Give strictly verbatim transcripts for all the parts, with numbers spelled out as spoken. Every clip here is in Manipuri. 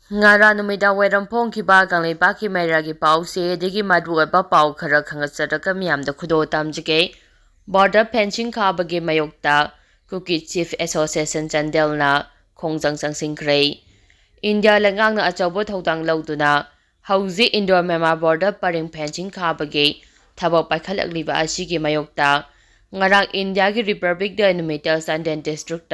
ꯉꯔꯥꯡ ꯅꯨꯃꯤꯗꯥꯡ ꯋꯥꯏꯔꯝ ꯐꯣꯡꯈꯤꯕ ꯀꯪꯂꯩꯄꯥꯛꯀꯤ ꯃꯩꯔꯥꯒꯤ ꯄꯥꯎꯁꯦ ꯑꯗꯒꯤ ꯃꯔꯨꯑꯣꯏꯕ ꯄꯥꯎ ꯈꯔ ꯈꯪꯒꯠꯆꯔꯒ ꯃꯤꯌꯥꯝꯗ ꯈꯨꯗꯣꯜ ꯇꯝꯖꯒꯦ꯫ Border fencing ꯈꯥꯕꯒꯤ ꯃꯥꯌꯣꯛꯇ ꯀꯨꯀꯤ ꯆꯤꯐ ꯑꯦꯁꯣꯁꯤꯌꯦꯁꯟ ꯆꯥꯟꯗꯦꯜꯅ ꯈꯣꯡꯖꯪ ꯆꯪꯁꯤꯟꯈ꯭ꯔꯦ꯫ ꯏꯟꯗꯤꯌꯥ ꯂꯩꯉꯥꯛꯅ ꯑꯆꯧꯕ ꯊꯧꯗꯥꯡ ꯂꯧꯗꯨꯅ ꯍꯧꯖꯤꯛ ꯏꯟꯗꯣ ꯃ꯭ꯌꯥꯟꯃꯥꯔ border ꯄꯔꯤꯡ fencing ꯈꯥꯕꯒꯤ ꯊꯕꯛ ꯄꯥꯏꯈꯠꯂꯛꯂꯤꯕ ꯑꯁꯤꯒꯤ ꯃꯥꯌꯣꯛꯇ ꯉꯔꯥꯡ ꯏꯟꯗꯤꯌꯥꯒꯤ Republic Day ꯅꯨꯃꯤꯠꯇ Chandel district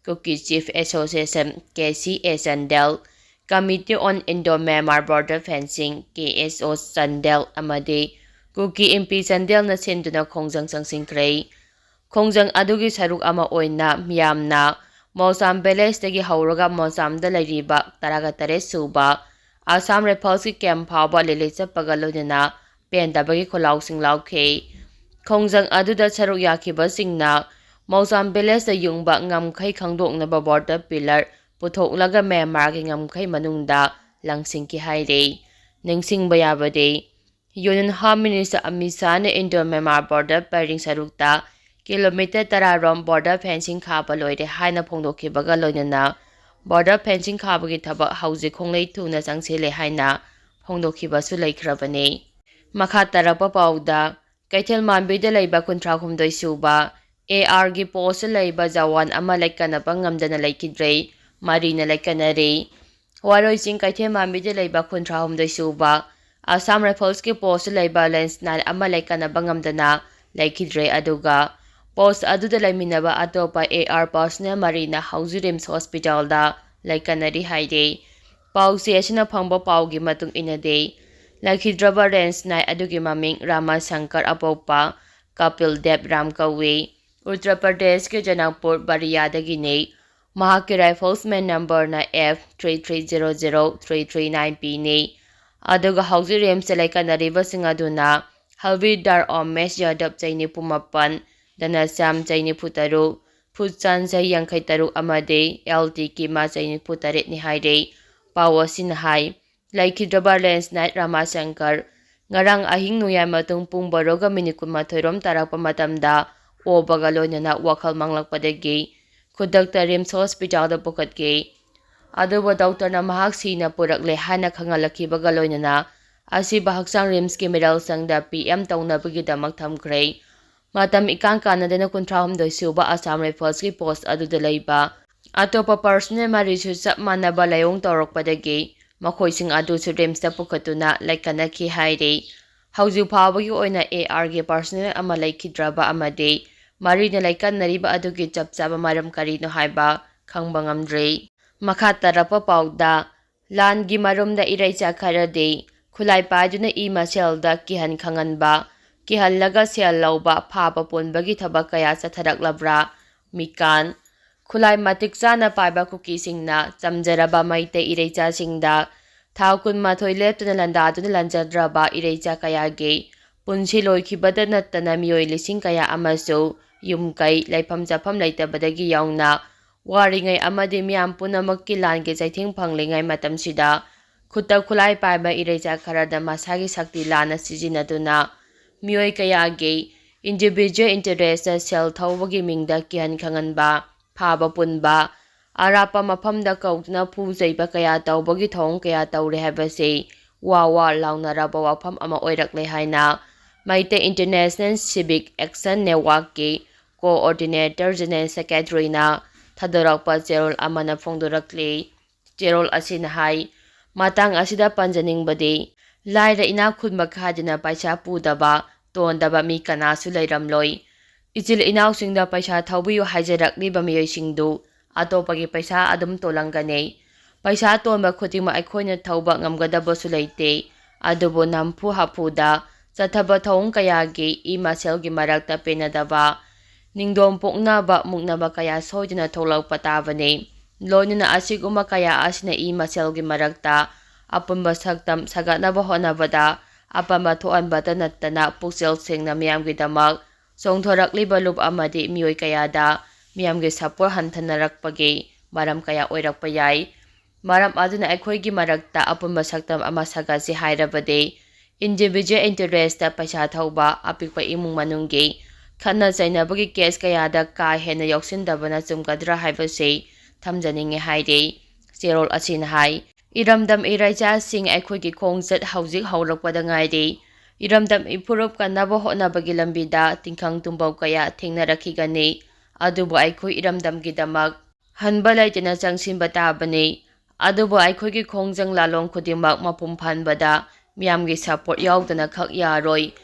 Kuki chief association, K C A Chandel, Committee on Indo-Myanmar Border Fencing, ꯀꯦ ꯑꯦꯁ ꯑꯣ ꯆꯥꯟꯗꯦꯜ, ꯑꯃꯗꯤ ꯀꯨꯀꯤ ꯏꯝꯄꯤ ꯆꯥꯟꯗꯦꯜꯅ ꯁꯤꯟꯗꯨꯅ ꯈꯣꯡꯖꯪ ꯆꯪꯁꯤꯟꯈ꯭ꯔꯦ꯫ ꯈꯣꯡꯖꯪ ꯑꯗꯨꯒꯤ ꯁꯔꯨꯛ ꯑꯃ ꯑꯣꯏꯅ ꯃꯤꯌꯥꯝꯅ ꯃꯣꯁꯥꯝ village ꯇꯒꯤ ꯍꯧꯔꯒ ꯃꯣꯁꯥꯝꯗ ꯂꯩꯔꯤꯕ ꯇꯔꯥꯒ ꯇꯔꯦꯠ ꯁꯨꯕ Assam Rifles ꯀꯤ camp ꯐꯥꯎꯕ ꯂꯤꯂꯤ ꯆꯠꯄꯒ ꯂꯣꯏꯅꯅ ꯄꯦꯟꯗꯕꯒꯤ ꯈꯣꯜꯂꯥꯎꯁꯤꯡ ꯂꯥꯎꯈꯤ꯫ ꯈꯣꯡꯖꯪ ꯑꯗꯨꯗ ꯁꯔꯨꯛ ꯌꯥꯈꯤꯕꯁꯤꯡꯅ ꯃꯣꯁꯥꯝ village ꯇ ꯌꯨꯡꯕ ꯉꯝꯈꯩ ꯈꯪꯗꯣꯛꯅꯕ border pillar ꯄꯨꯊꯣꯛꯂꯒ ꯃ꯭ꯌꯥꯟꯃꯥꯔꯒꯤ ꯉꯝꯈꯩ ꯃꯅꯨꯡꯗ ꯂꯪꯁꯤꯟꯈꯤ ꯍꯥꯏꯔꯤ꯫ ꯅꯤꯡꯁꯤꯡꯕ ꯌꯥꯕꯗꯤ, Union Home Minister ꯑꯃꯤꯠ ꯁꯥꯍꯅ ꯏꯟꯗꯣ ꯃ꯭ꯌꯥꯟꯃꯥꯔ border ꯄꯔꯤꯡ ꯁꯔꯨꯛꯇ kilometre ꯇꯔꯥ ꯔꯣꯝ border fencing ꯈꯥꯕ ꯂꯣꯏꯔꯦ ꯍꯥꯏꯅ ꯐꯣꯡꯗꯣꯛꯈꯤꯕꯒ ꯂꯣꯏꯅꯅ border fencing ꯈꯥꯕꯒꯤ ꯊꯕꯛ ꯍꯧꯖꯤꯛ ꯈꯣꯡꯂꯩ ꯊꯨꯅ ꯆꯪꯁꯤꯜꯂꯦ ꯍꯥꯏꯅ ꯐꯣꯡꯗꯣꯛꯈꯤꯕꯁꯨ ꯂꯩꯈ꯭ꯔꯕꯅꯤ꯫ ꯃꯈꯥ ꯇꯥꯔꯛꯄ ꯄꯥꯎꯗ, ꯀꯩꯊꯦꯜ ꯃꯥꯟꯕꯤꯗ ꯂꯩꯕ ꯀꯨꯟꯊ꯭ꯔꯥ ꯍꯨꯝꯗꯣꯏ ꯁꯨꯕ ꯑꯦ ꯑꯥꯔꯒꯤ post ꯂꯩꯕ ꯖꯋꯥꯟ ꯑꯃ ꯂꯩꯀꯠꯅꯕ ꯉꯝꯗꯅ ꯂꯩꯈꯤꯗ꯭ꯔꯦ꯫ ꯃꯔꯤꯅ ꯂꯩꯀꯠꯅꯔꯤ꯫ ꯋꯥꯔꯣꯏ ꯆꯤꯡ ꯀꯩꯊꯦꯜ ꯃꯥꯟꯕꯤꯗ ꯂꯩꯕ ꯀꯨꯟꯊ꯭ꯔꯥ ꯍꯨꯝꯗꯣꯏ ꯁꯨꯕ Assam Rifles ꯀꯤ post ꯂꯩꯕ ꯂꯦꯟꯁꯅꯥꯏ ꯑꯃ ꯂꯩꯀꯠꯅꯕ ꯉꯝꯗꯅ ꯂꯩꯈꯤꯗ꯭ꯔꯦ꯫ ꯑꯗꯨꯒ post ꯑꯗꯨꯗ ꯂꯩꯃꯤꯟꯅꯕ ꯑꯇꯣꯞꯄ ꯑꯦ ꯑꯥꯔ personnel ꯃꯔꯤꯅ ꯍꯧꯖꯤꯛ ꯔꯤꯝꯁ hospital ꯗ ꯂꯩꯀꯠꯅꯔꯤ ꯍꯥꯏꯔꯤ꯫ ꯄꯥꯎꯆꯦ ꯑꯁꯤꯅ ꯐꯪꯕ ꯄꯥꯎꯒꯤ ꯃꯇꯨꯡ ꯏꯟꯅꯗꯤ, ꯂꯩꯈꯤꯗ꯭ꯔꯕ ꯂꯦꯟꯁꯅꯥꯏ ꯑꯗꯨꯒꯤ ꯃꯃꯤꯡ ꯔꯥꯃꯥ ꯁꯪꯀꯔ ꯑꯄꯣꯛꯄ ꯀꯄꯤꯜ ꯗꯦꯕ ꯔꯥꯝ ꯀꯧꯏ꯫ ꯎꯠꯇꯔ ꯄ꯭ꯔꯗꯦꯁꯀꯤ ꯖꯅꯛꯄꯨꯔ ꯕꯔꯤꯌꯥꯗꯒꯤꯅꯤ꯫ ꯃꯍꯥꯛꯀꯤ riflesman number ꯅ F three three zero zero three three nine P ꯅꯤ꯫ ꯑꯗꯨꯒ ꯍꯧꯖꯤꯛ ꯔꯤꯝꯁꯇ ꯂꯩꯀꯠꯅꯔꯤꯕꯁꯤꯡ ꯑꯗꯨꯅ ꯍꯜꯕꯤꯗꯥꯔ ꯑꯣꯃꯦꯁ ꯌꯥꯗꯕ ꯆꯍꯤ ꯅꯤꯐꯨ ꯃꯥꯄꯟ, ꯙꯅꯁ꯭ꯌꯥꯝ ꯆꯍꯤ ꯅꯤꯐꯨ ꯇꯔꯨꯛ, ꯐꯨꯠꯆꯥꯟ ꯆꯍꯤ ꯌꯥꯡꯈꯩ ꯇꯔꯨꯛ ꯑꯃꯗꯤ ꯑꯦꯜ ꯇꯤ ꯀꯤꯃꯥ ꯆꯍꯤ ꯅꯤꯐꯨ ꯇꯔꯦꯠꯅꯤ ꯍꯥꯏꯔꯤ꯫ ꯄꯥꯎ ꯑꯁꯤꯅ ꯍꯥꯏ, ꯂꯩꯈꯤꯗ꯭ꯔꯕ ꯂꯦꯟꯁꯅꯥꯏ ꯔꯥꯃꯥ ꯁꯪꯀꯔ ꯉꯔꯥꯡ ꯑꯍꯤꯡ ꯅꯣꯡꯌꯥꯏ ꯃꯇꯨꯡ ꯄꯨꯡ ꯕꯥꯔꯣꯒ ꯃꯤꯅꯤꯠ ꯀꯨꯟꯃꯥꯊꯣꯏ ꯔꯣꯝ ꯇꯥꯔꯛꯄ ꯃꯇꯝꯗ ꯑꯣꯕꯒ ꯂꯣꯏꯅꯅ ꯋꯥꯈꯜ ꯃꯥꯡꯂꯛꯄꯗꯒꯤ ꯈꯨꯗꯛꯇ ꯔꯤꯝꯁ hospital ꯗ ꯄꯨꯈꯠꯈꯤ꯫ ꯑꯗꯨꯕꯨ ꯗꯣꯛꯇꯔꯅ ꯃꯍꯥꯛ ꯁꯤꯅ ꯄꯨꯔꯛꯂꯦ ꯍꯥꯏꯅ ꯈꯪꯍꯜꯂꯛꯈꯤꯕꯒ ꯂꯣꯏꯅꯅ ꯑꯁꯤꯕ ꯍꯛꯆꯥꯡ ꯔꯤꯝꯁꯀꯤ ꯃꯤꯔꯣꯜꯁꯪꯗ ꯄꯤ ꯑꯦꯝ ꯇꯧꯅꯕꯒꯤꯗꯃꯛ ꯊꯝꯈ꯭ꯔꯦ꯫ ꯃꯇꯝ ꯏꯀꯥꯟ ꯀꯥꯟꯅꯗꯅ ꯀꯨꯟꯊ꯭ꯔꯥ ꯍꯨꯝꯗꯣꯏ ꯁꯨꯕ ꯑꯁꯥꯝ ꯔꯥꯏꯐꯜꯁꯀꯤ ꯄꯣꯁ ꯑꯗꯨꯗ ꯂꯩꯕ ꯑꯇꯣꯞꯄ ꯄꯔꯁꯅꯦꯜ ꯃꯔꯤꯁꯨ ꯆꯞ ꯃꯥꯟꯅꯕ ꯂꯥꯏꯑꯣꯡ ꯇꯧꯔꯛꯄꯗꯒꯤ ꯃꯈꯣꯏꯁꯤꯡ ꯑꯗꯨꯁꯨ ꯔꯤꯝꯁꯇ ꯄꯨꯈꯠꯇꯨꯅ ꯂꯩꯀꯠꯅꯈꯤ ꯍꯥꯏꯔꯤ꯫ ꯍꯧꯖꯤꯛ ꯐꯥꯎꯕꯒꯤ ꯑꯣꯏꯅ ꯑꯦ ꯑꯥꯔꯒꯤ ꯄꯔꯁꯅꯦꯜ ꯑꯃ ꯂꯩꯈꯤꯗ꯭ꯔꯕ ꯑꯃꯗꯤ ꯃꯔꯤꯅ ꯂꯩꯀꯠꯅꯔꯤꯕ ꯑꯗꯨꯒꯤ ꯆꯞ ꯆꯥꯕ ꯃꯔꯝ ꯀꯔꯤꯅꯣ ꯍꯥꯏꯕ ꯈꯪꯕ ꯉꯝꯗ꯭ꯔꯤ꯫ ꯃꯈꯥ ꯇꯥꯔꯛꯄ ꯄꯥꯎꯗ, ꯂꯥꯟꯒꯤ ꯃꯔꯨꯝꯗ ꯏꯔꯩꯆꯥ ꯈꯔꯗꯤ ꯈꯨꯠꯂꯥꯏ ꯄꯥꯏꯗꯨꯅ ꯏ ꯃꯁꯦꯜꯗ ꯀꯤꯍꯟ ꯈꯪꯍꯟꯕ, ꯀꯤꯍꯜꯂꯒ ꯁꯦꯜ ꯂꯧꯕ, ꯐꯥꯕ ꯄꯨꯟꯕꯒꯤ ꯊꯕꯛ ꯀꯌꯥ ꯆꯠꯊꯔꯛꯂꯕ꯭ꯔꯥ? ꯃꯤꯀꯥꯟ꯫ ꯈꯨꯠꯂꯥꯏ ꯃꯇꯤꯛ ꯆꯥꯅ ꯄꯥꯏꯕ ꯀꯨꯀꯤꯁꯤꯡꯅ ꯆꯝꯖꯔꯕ ꯃꯩꯇꯩ ꯏꯔꯩꯆꯥꯁꯤꯡꯗ ꯊꯥ ꯀꯨꯟꯃꯥꯊꯣꯏ ꯂꯦꯞꯇꯅ ꯂꯥꯟꯗꯥꯗꯨꯅ ꯂꯥꯟꯖꯗ꯭ꯔꯕ ꯏꯔꯩꯆꯥ ꯀꯌꯥꯒꯤ ꯄꯨꯟꯁꯤ ꯂꯣꯏꯈꯤꯕꯗ ꯅꯠꯇꯅ ꯃꯤꯑꯣꯏ ꯂꯤꯁꯤꯡ ꯀꯌꯥ ꯑꯃꯁꯨ ꯌꯨꯝ ꯀꯩ, ꯂꯩꯐꯝ ꯆꯥꯐꯝ ꯂꯩꯇꯕꯗꯒꯤ ꯌꯥꯎꯅ ꯋꯥꯔꯤꯉꯩ ꯑꯃꯗꯤ ꯃꯤꯌꯥꯝ ꯄꯨꯝꯅꯃꯛꯀꯤ ꯂꯥꯟꯒꯤ ꯆꯩꯊꯦꯡ ꯐꯪꯂꯤꯉꯩ ꯃꯇꯝꯁꯤꯗ ꯈꯨꯠꯇ ꯈꯨꯠꯂꯥꯏ ꯄꯥꯏꯕ ꯏꯔꯩꯆꯥ ꯈꯔꯗ ꯃꯁꯥꯒꯤ ꯁꯛꯇꯤ ꯂꯥꯟꯅ ꯁꯤꯖꯤꯟꯅꯗꯨꯅ ꯃꯤꯑꯣꯏ ꯀꯌꯥꯒꯤ individual interest ꯁꯦꯜ ꯊꯧꯕꯒꯤ ꯃꯤꯡꯗ ꯀꯤꯍꯟ ꯈꯪꯍꯟꯕ, ꯐꯥꯕ ꯄꯨꯟꯕ, ꯑꯔꯥꯞꯄ ꯃꯐꯝꯗ ꯀꯧꯗꯨꯅ ꯐꯨ ꯆꯩꯕ ꯀꯌꯥ ꯇꯧꯕꯒꯤ ꯊꯧꯑꯣꯡ ꯀꯌꯥ ꯇꯧꯔꯦ ꯍꯥꯏꯕꯁꯤ ꯋꯥ ꯋꯥ ꯂꯥꯎꯅꯔꯕ ꯋꯥꯐꯝ ꯑꯃ ꯑꯣꯏꯔꯛꯂꯦ ꯍꯥꯏꯅ Meitei International Civic Action Networkꯀꯤ Coordinator General Secretaryꯅ ꯊꯥꯗꯣꯔꯛꯄ ꯆꯦꯔꯣꯜ ꯑꯃꯅ ꯐꯣꯡꯗꯣꯔꯛꯂꯤ꯫ ꯆꯦꯔꯣꯜ ꯑꯁꯤꯅ ꯍꯥꯏ, ꯃꯇꯥꯡ ꯑꯁꯤꯗ ꯄꯟꯖꯅꯤꯡꯕꯗꯤ, ꯂꯥꯏꯔ ꯏꯅꯥꯛ ꯈꯨꯟꯕ ꯈꯥꯏꯗꯅ ꯄꯩꯁꯥ ꯄꯨꯗꯕ, ꯇꯣꯟꯗꯕ ꯃꯤ ꯀꯅꯥꯁꯨ ꯂꯩꯔꯝꯂꯣꯏ꯫ ꯏꯆꯤꯜ ꯏꯅꯥꯎꯁꯤꯡꯗ ꯄꯩꯁꯥ ꯊꯧꯕꯤꯌꯨ ꯍꯥꯏꯖꯔꯛꯂꯤꯕ ꯃꯤꯑꯣꯏꯁꯤꯡꯗꯨ ꯑꯇꯣꯞꯄꯒꯤ ꯄꯩꯁꯥ ꯑꯗꯨꯝ ꯇꯣꯜꯂꯝꯒꯅꯤ꯫ ꯄꯩꯁꯥ ꯇꯣꯟꯕ ꯈꯨꯗꯤꯡꯃꯛ ꯑꯩꯈꯣꯏꯅ ꯊꯧꯕ ꯉꯝꯒꯗꯕꯁꯨ ꯂꯩꯇꯦ꯫ ꯑꯗꯨꯕꯨ ꯅꯝꯐꯨ ꯍꯥꯐꯨꯗ ꯆꯠꯊꯕ ꯊꯧꯑꯣꯡ ꯀꯌꯥꯒꯤ ꯏ ꯃꯁꯦꯜꯒꯤ ꯃꯔꯛꯇ ꯄꯦꯟꯅꯗꯕ, ꯅꯤꯡꯗꯣꯝ ꯄꯣꯛꯅꯕ, ꯃꯨꯛꯅꯕ ꯀꯌꯥ ꯁꯣꯏꯗꯅ ꯊꯣꯛꯂꯛꯄ ꯇꯥꯕꯅꯤ꯫ ꯂꯣꯏꯅꯅ ꯑꯁꯤꯒꯨꯝꯕ ꯀꯌꯥ ꯑꯁꯤꯅ ꯏ ꯃꯁꯦꯜꯒꯤ ꯃꯔꯛꯇ ꯑꯄꯨꯟꯕ ꯁꯛꯇꯝ ꯁꯥꯒꯠꯅꯕ ꯍꯣꯠꯅꯕꯗ ꯑꯄꯟꯕ ꯊꯣꯛꯍꯟꯕꯇ ꯅꯠꯇꯅ ꯄꯨꯛꯆꯦꯜ ꯁꯦꯡꯅ ꯃꯤꯌꯥꯝꯒꯤꯗꯃꯛ ꯆꯣꯡꯊꯣꯔꯛꯂꯤꯕ ꯂꯨꯞ ꯑꯃꯗꯤ ꯃꯤꯑꯣꯏ ꯀꯌꯥꯗ ꯃꯤꯌꯥꯝꯒꯤ ꯁꯄꯣꯔꯠ ꯍꯟꯊꯅꯔꯛꯄꯒꯤ ꯃꯔꯝ ꯀꯌꯥ ꯑꯣꯏꯔꯛꯄ ꯌꯥꯏ꯫ ꯃꯔꯝ ꯑꯗꯨꯅ ꯑꯩꯈꯣꯏꯒꯤ ꯃꯔꯛꯇ ꯑꯄꯨꯟꯕ ꯁꯛꯇꯝ ꯑꯃ ꯁꯥꯒꯠꯁꯤ ꯍꯥꯏꯔꯕꯗꯤ individual interestꯇ ꯄꯩꯁꯥ ꯊꯧꯕ, ꯑꯄꯤꯛꯄ ꯏꯃꯨꯡ ꯃꯅꯨꯡꯒꯤ ꯈꯠꯅ ꯆꯩꯅꯕꯒꯤ ꯀꯦꯁ ꯀꯌꯥꯗ ꯀꯥ ꯍꯦꯟꯅ ꯌꯥꯎꯁꯤꯟꯗꯕꯅ ꯆꯨꯝꯒꯗ꯭ꯔꯥ ꯍꯥꯏꯕꯁꯤ ꯊꯝꯖꯅꯤꯡꯉꯤ ꯍꯥꯏꯔꯤ꯫ ꯆꯦꯔꯣꯜ ꯑꯁꯤꯅ ꯍꯥꯏ꯫ ꯏꯔꯝꯗꯝ ꯏꯔꯩꯆꯥꯁꯤꯡ, ꯑꯩꯈꯣꯏꯒꯤ ꯈꯣꯡꯆꯠ ꯍꯧꯖꯤꯛ ꯍꯧꯔꯛꯄꯗ ꯉꯥꯏꯔꯤ꯫ ꯏꯔꯝꯗꯝ ꯏꯐꯨꯔꯨꯞ ꯀꯟꯅꯕ ꯍꯣꯠꯅꯕꯒꯤ ꯂꯝꯕꯤꯗ ꯇꯤꯡꯈꯪ ꯇꯨꯝꯐꯧ ꯀꯌꯥ ꯊꯦꯡꯅꯔꯛꯈꯤꯒꯅꯤ, ꯑꯗꯨꯕꯨ ꯑꯩꯈꯣꯏ ꯏꯔꯝꯗꯝꯒꯤꯗꯃꯛ ꯍꯟꯕ ꯂꯩꯇꯅ ꯆꯪꯁꯤꯟꯕ ꯇꯥꯕꯅꯤ꯫ ꯑꯗꯨꯕꯨ ꯑꯩꯈꯣꯏꯒꯤ ꯈꯣꯡꯖꯪ ꯂꯥꯂꯣꯡ ꯈꯨꯗꯤꯡꯃꯛ ꯃꯄꯨꯡ ꯐꯥꯍꯟꯕꯗ ꯃꯤꯌꯥꯝꯒꯤ ꯁꯄꯣꯔꯠ ꯌꯥꯎꯗꯅ ꯈꯛ ꯌꯥꯔꯣꯏ꯫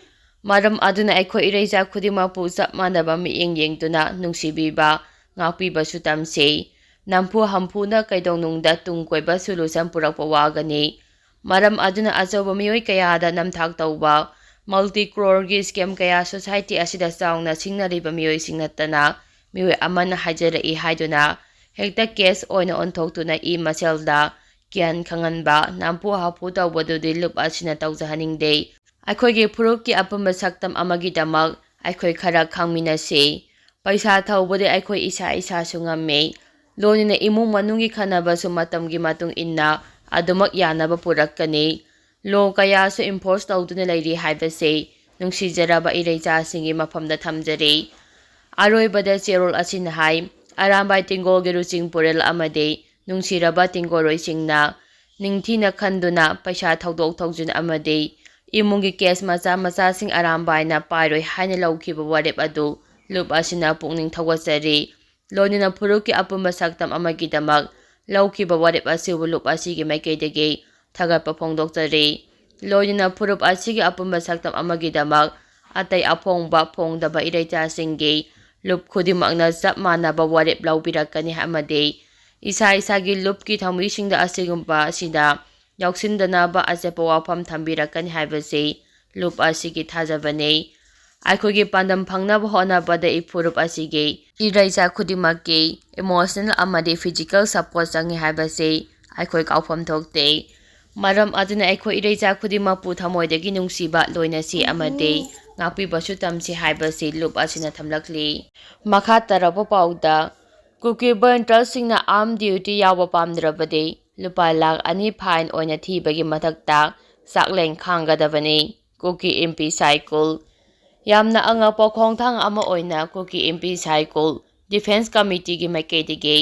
ꯃꯔꯝ ꯑꯗꯨꯅ ꯑꯩꯈꯣꯏ ꯏꯔꯩꯆꯥ ꯈꯨꯗꯤꯡꯃꯛꯄꯨ ꯆꯞ ꯃꯥꯟꯅꯕ ꯃꯤꯠꯌꯦꯡ ꯌꯦꯡꯗꯨꯅ ꯅꯨꯡꯁꯤꯕꯤꯕ, ꯉꯥꯛꯄꯤꯕꯁꯨ ꯇꯝꯁꯤ꯫ ꯅꯝꯐꯨ ꯍꯝꯐꯨꯅ ꯀꯩꯗꯧꯅꯨꯡꯗ ꯇꯨꯡ ꯀꯣꯏꯕ ꯁꯣꯂꯨꯁꯟ ꯄꯨꯔꯛꯄ ꯋꯥꯒꯅꯤ꯫ ꯃꯔꯝ ꯑꯗꯨꯅ ꯑꯆꯧꯕ ꯃꯤꯑꯣꯏ ꯀꯌꯥꯗ ꯅꯝꯊꯥꯛ ꯇꯧꯕ, ꯃꯜꯇꯤ ꯀ꯭ꯔꯣꯔꯒꯤ ꯁ꯭ꯀꯦꯝ ꯀꯌꯥ ꯁꯣꯁꯥꯏꯇꯤ ꯑꯁꯤꯗ ꯆꯥꯎꯅ ꯁꯤꯡꯅꯔꯤꯕ ꯃꯤꯑꯣꯏꯁꯤꯡ ꯅꯠꯇꯅ ꯃꯤꯑꯣꯏ ꯑꯃꯅ ꯍꯥꯏꯖꯔꯛꯏ ꯍꯥꯏꯗꯨꯅ ꯍꯦꯛꯇ ꯀꯦꯁ ꯑꯣꯏꯅ ꯑꯣꯟꯊꯣꯛꯇꯨꯅ ꯏ ꯃꯁꯦꯜꯗ ꯒ꯭ꯌꯥꯟ ꯈꯪꯍꯟꯕ, ꯅꯝꯐꯨ ꯍꯥꯐꯨ ꯇꯧꯕꯗꯨꯗꯤ ꯂꯨꯞ ꯑꯁꯤꯅ ꯇꯧꯖꯍꯟꯅꯤꯡꯗꯦ꯫ ꯑꯩꯈꯣꯏꯒꯤ ꯐꯨꯔꯨꯞꯀꯤ ꯑꯄꯨꯟꯕ ꯁꯛꯇꯝ ꯑꯃꯒꯤꯗꯃꯛ ꯑꯩꯈꯣꯏ ꯈꯔ ꯈꯪꯃꯤꯟꯅꯁꯤ꯫ ꯄꯩꯁꯥ ꯊꯧꯕꯗꯤ ꯑꯩꯈꯣꯏ ꯏꯁꯥ ꯏꯁꯥꯁꯨ ꯉꯝꯃꯤ꯫ ꯂꯣꯏꯅꯅ ꯏꯃꯨꯡ ꯃꯅꯨꯡꯒꯤ ꯈꯟꯅꯕꯁꯨ ꯃꯇꯝꯒꯤ ꯃꯇꯨꯡ ꯏꯟꯅ ꯑꯗꯨꯃꯛ ꯌꯥꯅꯕ ꯄꯨꯔꯛꯀꯅꯤ꯫ ꯂꯣ ꯀꯌꯥꯁꯨ ꯏꯝꯐꯣꯔꯁ ꯇꯧꯗꯨꯅ ꯂꯩꯔꯤ ꯍꯥꯏꯕꯁꯤ ꯅꯨꯡꯁꯤꯖꯔꯕ ꯏꯔꯩꯆꯥꯁꯤꯡꯒꯤ ꯃꯐꯝꯗ ꯊꯝꯖꯔꯤ꯫ ꯑꯔꯣꯏꯕꯗ ꯆꯦꯔꯣꯜ ꯑꯁꯤꯅ ꯍꯥꯏ, ꯑꯔꯥꯝꯕꯥꯏ ꯇꯦꯡꯒꯣꯜꯒꯤ ꯂꯨꯆꯤꯡ ꯄꯨꯔꯦꯜ ꯑꯃꯗꯤ ꯅꯨꯡꯁꯤꯔꯕ ꯇꯦꯡꯒꯣꯜꯔꯣꯏꯁꯤꯡꯅ ꯅꯤꯡꯊꯤꯅ ꯈꯟꯗꯨꯅ ꯄꯩꯁꯥ ꯊꯧꯗꯣꯛ ꯊꯧꯖꯤꯟ ꯑꯃꯗꯤ ꯏꯃꯨꯡꯒꯤ ꯀꯦꯁ ꯃꯆꯥ ꯃꯆꯥꯁꯤꯡ ꯑꯔꯥꯝꯕꯥꯏꯅ ꯄꯥꯏꯔꯣꯏ ꯍꯥꯏꯅ ꯂꯧꯈꯤꯕ ꯋꯥꯔꯦꯞ ꯑꯗꯨ ꯂꯨꯞ ꯑꯁꯤꯅ ꯄꯨꯛꯅꯤꯡ ꯊꯧꯒꯠꯆꯔꯤ꯫ ꯂꯣꯏꯅꯅ ꯐꯨꯔꯨꯞꯀꯤ ꯑꯄꯨꯟꯕ ꯁꯛꯇꯝ ꯑꯃꯒꯤꯗꯃꯛ ꯂꯧꯈꯤꯕ ꯋꯥꯔꯦꯞ ꯑꯁꯤꯕꯨ ꯂꯨꯞ ꯑꯁꯤꯒꯤ ꯃꯥꯏꯀꯩꯗꯒꯤ ꯊꯥꯒꯠꯄ ꯐꯣꯡꯗꯣꯛꯆꯔꯤ꯫ ꯂꯣꯏꯅꯅ ꯐꯨꯔꯨꯞ ꯑꯁꯤꯒꯤ ꯑꯄꯨꯟꯕ ꯁꯛꯇꯝ ꯑꯃꯒꯤꯗꯃꯛ ꯑꯇꯩ ꯑꯐꯣꯡꯕ ꯐꯣꯡꯗꯕ ꯏꯔꯩꯆꯥꯁꯤꯡꯒꯤ ꯂꯨꯞ ꯈꯨꯗꯤꯡꯃꯛꯅ ꯆꯞ ꯃꯥꯟꯅꯕ ꯋꯥꯔꯦꯞ ꯂꯧꯕꯤꯔꯛꯀꯅꯤ ꯑꯃꯗꯤ ꯏꯁꯥ ꯏꯁꯥꯒꯤ ꯂꯨꯞꯀꯤ ꯊꯧꯃꯤꯁꯤꯡꯗ ꯑꯁꯤꯒꯨꯝꯕ ꯑꯁꯤꯗ ꯌꯥꯎꯁꯤꯟꯗꯅꯕ ꯑꯆꯦꯠꯄ ꯋꯥꯐꯝ ꯊꯝꯕꯤꯔꯛꯀꯅꯤ ꯍꯥꯏꯕꯁꯤ ꯂꯨꯞ ꯑꯁꯤꯒꯤ ꯊꯥꯖꯕꯅꯤ꯫ ꯑꯩꯈꯣꯏꯒꯤ ꯄꯥꯟꯗꯝ ꯐꯪꯅꯕ ꯍꯣꯠꯅꯕꯗ ꯏꯐꯨꯔꯨꯞ ꯑꯁꯤꯒꯤ ꯏꯔꯩꯆꯥ ꯈꯨꯗꯤꯡꯃꯛꯀꯤ ꯏꯃꯣꯁꯅꯦꯜ ꯑꯃꯗꯤ ꯐꯤꯖꯤꯀꯦꯜ ꯁꯄꯣꯔꯠ ꯆꯪꯏ ꯍꯥꯏꯕꯁꯤ ꯑꯩꯈꯣꯏ ꯀꯥꯎꯐꯝ ꯊꯣꯛꯇꯦ꯫ ꯃꯔꯝ ꯑꯗꯨꯅ ꯑꯩꯈꯣꯏ ꯏꯔꯩꯆꯥ ꯈꯨꯗꯤꯡꯃꯛꯄꯨ ꯊꯃꯣꯏꯗꯒꯤ ꯅꯨꯡꯁꯤꯕ, ꯂꯣꯏꯅꯁꯤ ꯑꯃꯗꯤ ꯉꯥꯛꯄꯤꯕꯁꯨ ꯇꯝꯁꯤ ꯍꯥꯏꯕꯁꯤ ꯂꯨꯞ ꯑꯁꯤꯅ ꯊꯝꯂꯛꯂꯤ꯫ ꯃꯈꯥ ꯇꯥꯔꯛꯄ ꯄꯥꯎꯗ, ꯀꯨꯀꯤ ꯚꯣꯂꯨꯟꯇꯤꯌꯔꯁꯤꯡꯅ ꯑꯥꯔꯝ ꯗ꯭ꯌꯨꯇꯤ ꯌꯥꯎꯕ ꯄꯥꯝꯗ꯭ꯔꯕꯗꯤ ꯂꯨꯄꯥ ꯂꯥꯈ ꯑꯅꯤ ꯐꯥꯏꯟ ꯑꯣꯏꯅ ꯊꯤꯕꯒꯤ ꯃꯊꯛꯇ ꯆꯥꯛꯂꯦꯟ ꯈꯥꯡꯒꯗꯕꯅꯤ꯫ ꯀꯨꯀꯤ ꯏꯝꯄꯤ ꯁꯥꯏꯀꯨꯜ꯫ ꯌꯥꯝꯅ ꯑꯉꯛꯄ ꯈꯣꯡꯊꯥꯡ ꯑꯃ ꯑꯣꯏꯅ ꯀꯨꯀꯤ ꯏꯝꯄꯤ ꯁꯥꯏꯀꯨꯜ ꯗꯤꯐꯦꯟꯁ ꯀꯃꯤꯇꯤꯒꯤ ꯃꯥꯏꯀꯩꯗꯒꯤ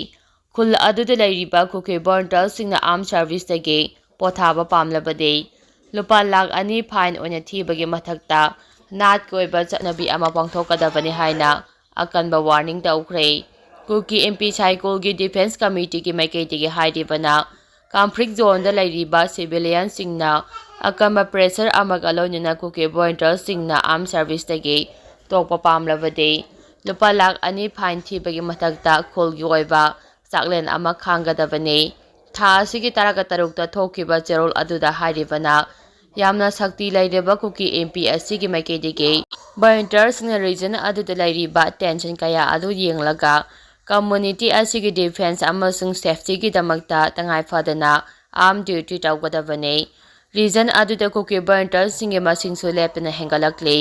ꯈꯨꯜ ꯑꯗꯨꯗ ꯂꯩꯔꯤꯕ ꯀꯨꯀꯤ ꯚꯣꯂꯨꯟꯇꯤꯌꯔꯁꯤꯡꯅ ꯑꯥꯔꯝ ꯁꯔꯚꯤꯁꯇꯒꯤ ꯄꯣꯊꯥꯕ ꯄꯥꯝꯂꯕꯗꯤ ꯂꯨꯄꯥ ꯂꯥꯈ ꯑꯅꯤ ꯐꯥꯏꯟ ꯑꯣꯏꯅ ꯊꯤꯕꯒꯤ ꯃꯊꯛꯇ ꯅꯥꯠꯀꯤ ꯑꯣꯏꯕ ꯆꯠꯅꯕꯤ ꯑꯃ ꯄꯥꯡꯊꯣꯛꯀꯗꯕꯅꯤ ꯍꯥꯏꯅ ꯑꯀꯟꯕ ꯋꯥꯔꯅꯤꯡ ꯇꯧꯈ꯭ꯔꯦ꯫ ꯀꯨꯀꯤ ꯑꯦꯝ ꯄꯤ ꯁꯥꯏꯀꯣꯜꯒꯤ ꯗꯤꯐꯦꯟꯁ ꯀꯃꯤꯇꯤꯒꯤ ꯃꯥꯏꯀꯩꯗꯒꯤ ꯍꯥꯏꯔꯤꯕꯅ, ꯀꯥꯝꯐ꯭ꯔꯤꯛ ꯖꯣꯟꯗ ꯂꯩꯔꯤꯕ ꯁꯤꯚꯤꯂꯤꯌꯟꯁꯤꯡꯅ ꯑꯀꯟꯕ ꯄ꯭ꯔꯦꯁꯔ ꯑꯃꯒ ꯂꯣꯏꯅꯅ ꯀꯨꯀꯤ ꯚꯣꯂꯨꯟꯇꯤꯌꯔꯁꯤꯡꯅ ꯑꯥꯔꯝ ꯁꯔꯚꯤꯁꯇꯒꯤ ꯇꯣꯛꯄ ꯄꯥꯝꯂꯕꯗꯤ ꯂꯨꯄꯥ ꯂꯥꯈ ꯑꯅꯤ ꯐꯥꯏꯟ ꯊꯤꯕꯒꯤ ꯃꯊꯛꯇ ꯈꯨꯜꯒꯤ ꯑꯣꯏꯕ ꯆꯥꯛꯂꯦꯟ ꯑꯃ ꯈꯥꯡꯒꯗꯕꯅꯤ꯫ ꯊꯥ ꯑꯁꯤꯒꯤ ꯇꯔꯥꯒ ꯇꯔꯨꯛꯇ ꯊꯣꯛꯈꯤꯕ ꯆꯦꯔꯣꯜ ꯑꯗꯨꯗ ꯍꯥꯏꯔꯤꯕꯅ, ꯌꯥꯝꯅ ꯁꯛꯇꯤ ꯂꯩꯔꯕ ꯀꯨꯀꯤ ꯑꯦꯝ ꯄꯤ ꯑꯁꯤꯒꯤ ꯃꯥꯏꯀꯩꯗꯒꯤ ꯚꯣꯂꯨꯟꯇꯤꯌꯔꯁꯤꯡꯅ ꯔꯤꯖꯟ ꯑꯗꯨꯗ ꯂꯩꯔꯤꯕ ꯇꯦꯟꯁꯟ ꯀꯌꯥ ꯑꯗꯨ ꯌꯦꯡꯂꯒ ꯀꯝꯃꯨꯅꯤꯇꯤ ꯑꯁꯤꯒꯤ ꯗꯤꯐꯦꯟꯁ ꯑꯃꯁꯨꯡ ꯁꯦꯐꯇꯤꯒꯤꯗꯃꯛꯇ ꯇꯉꯥꯏ ꯐꯗꯅ ꯑꯥꯔꯝ ꯗ꯭ꯌꯨꯇꯤ ꯇꯧꯒꯗꯕꯅꯤ꯫ ꯔꯤꯖꯟ ꯑꯗꯨꯗ ꯀꯨꯀꯤ ꯚꯣꯂꯨꯟꯇꯤꯌꯔꯁꯤꯡꯒꯤ ꯃꯁꯤꯡꯁꯨ ꯂꯦꯞꯇꯅ ꯍꯦꯟꯒꯠꯂꯛꯂꯤ꯫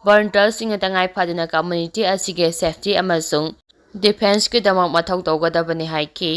ꯚꯣꯂꯨꯟꯇꯤꯌꯔꯁꯤꯡꯅ ꯇꯉꯥꯏ ꯐꯗꯅ ꯀꯝꯃꯨꯅꯤꯇꯤ ꯑꯁꯤꯒꯤ ꯁꯦꯐꯇꯤ ꯑꯃꯁꯨꯡ ꯗꯤꯐꯦꯟꯁꯀꯤꯗꯃꯛ ꯃꯊꯧ ꯇꯧꯒꯗꯕꯅꯤ ꯍꯥꯏꯈꯤ꯫